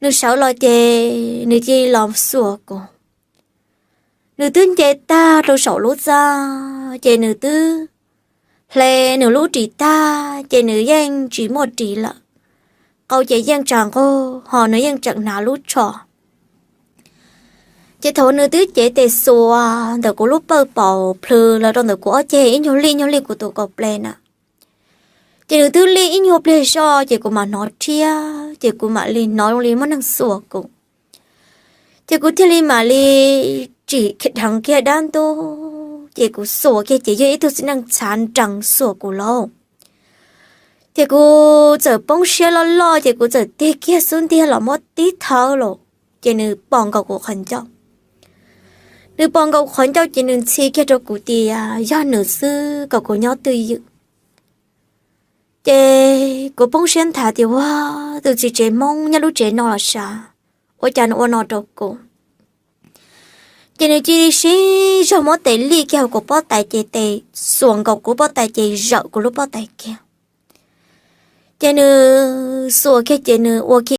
Nws sawv los ces nws cia li los xuas kuv. Nws twb nce tag rau saum lub txaj ces nws twb hle nws lub ris tag ces nws yeej tsis muaj ris lawm. Qau ces yeej tsav nqug ho nws yeej tseem hnav lub tsho. Ces thaum nws twb cev tes xuas ntawm kuv lub pawj paum plhws los rau ntawm kuv ob ceg ib nyuag lij ib nyuag lij kuv tus kaum ple na, ces nws twb lij ib nyuag pliag zog ces kuv mam hnov rhiab ces kuv mam li hnov zoo li muaj neeg xuas kuv. Ces kuv thiaj li mam li tsim dheev kiag dab ntub ces kuv xuas kiag ces yog ib tug txiv neej txhav nrees xuas kuv lauj. Ces kuv txawm poob siab loj loj ces kuv txawm tig kiag xub ntiag los muab tib thawb los, ces nws pom nkaus kuv qhov ncauj. Nws pom nkaus qhov ncauj ces nws ntxhi kiag rau kuv tias yog nws xwb kom kuv nyob twj ywm. Ces kuv poob siab nthav tias ua, tus txiv tsev Hmoob nyob lub tsev no los sav, ua cas nws ua no rau kuv. Ces nws cia li sib zog muab tes lij kiag hauv kuv pob tais ces tes xuas nkaus kuv pob tais ces zawm kuv lub pob tais kiag. Ces nws xuas kiag ces nws ua